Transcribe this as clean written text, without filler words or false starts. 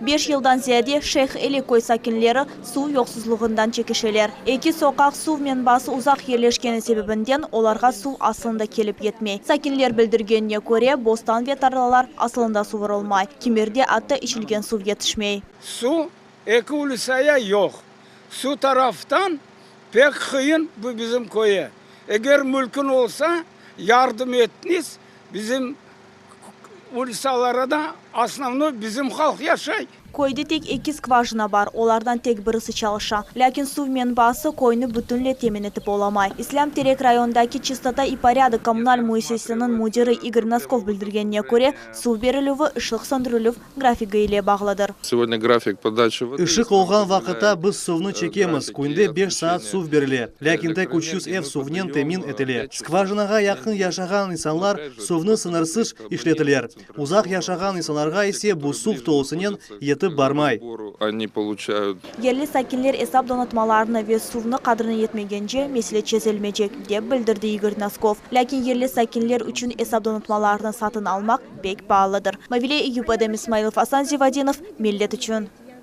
Beş yıldan ziyade Şeyh Eli köy sakinleri suv yoqsuzlığından çekişeler. Eki soqaq suv menbası uzaq yerleşkeni sebebinden olarğa suv aslında kelip yetmey. Sakinler bildirgenine köre, bostan ve tarlalar aslında suvurılmay, kimerde atta içilgen suv yetişmey. Suv eki ulisaya yoq. Suv taraftan pek qıyın bu bizim köye. Eger mülkün olsa, yardım etniz, bizim ulisalara da osnovnoy bizim halq yaşay. Köyde tek eki skvajina bar, olardan tek birisi çalışa. Lâkin suv menbaası köyni bütünle temin etip olamay. İslâm Terek rayonındaki Çistota i poryadok kommunal müessisesiniñ müdiri İgor Noskov bildirgenine köre, suv berilüvi ışıq söndürilüv grafigi ile bağlıdır. Segodnâ grafik podaçi vody. Işıq olğan vaqıtta biz suvnı çekemiz, künde beş saat suv berile, lâkin tek 300 ev suvnen temin etile. Skvajinağa yaqın yaşağan insanlar suvnı sıñırsız işletiler, uzaq yaşağan insanlarğa ise bu suv tolusınen yetip barmay. Yerli sakinler esap donatmalarını ve suvnı qadrini yetmegence, mesele çezilmeycek, dep bildirdi İgor Noskov. Lâkin yerli sakinler içün esap donatmalarını satın almaq pek paalıdır. Mavile Eyup, Edem İsmailov, Asan Zivadinov, Millet içün.